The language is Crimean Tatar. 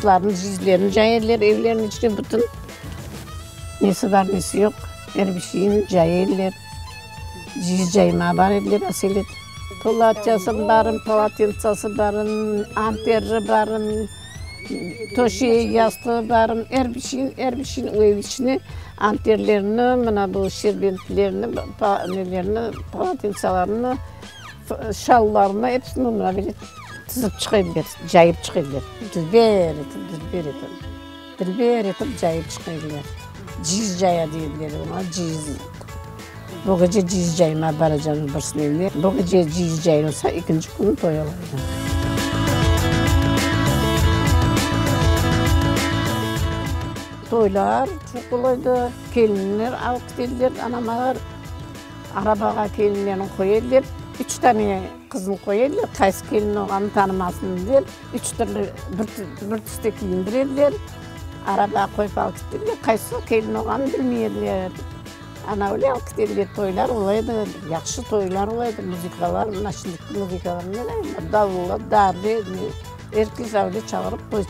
Qızlarnıñ ciyizlerini caya ediler evleriniñ içine bütün. Nesi bar, nesi yoq, er bir şeyni caya ediler. Ciyiz caymağa bar ediler aselet. Polatyası barın, polatentsası barın, anterri barın, töşeği, yastığı barın, er bir şeyin, er bir şeyin o ev içine anterlerini, mına bu şerbentlerini, nelerini, polotentsalarını, şallarını episini mına böyle tizip çıqa ediler, cayıp çıqa ediler. Dülber etip, dülber etip, dülber etip cayıp çıqa ediler. Ciyiz caya dey ediler oña, ciyiz. Bu gece ciyiz caymağa baracağım birisiniñ evine. Bu gece ciyiz cayılsa, ekinci künü toy ola edi. Toylar çoq ola edi. Kelinler alıp ketediler anamalar. Arabağa kelinlerini qoya ediler. Üç tane qıznı qoya ediler, qaysı kelin olğanını tanımasın dep, üç türlü bir tüste kiyindire ediler. Arabağa qoyıp alıp ketediler, qaysı kelin olğanını bilmey ediler. Ana öyle alıp ketediler, toylar ola edi, yahşı toylar ola edi, muzıkalar, mına şimdiki muzıkalar ne, davullar, darbe, er kes öyle çağırıp toy.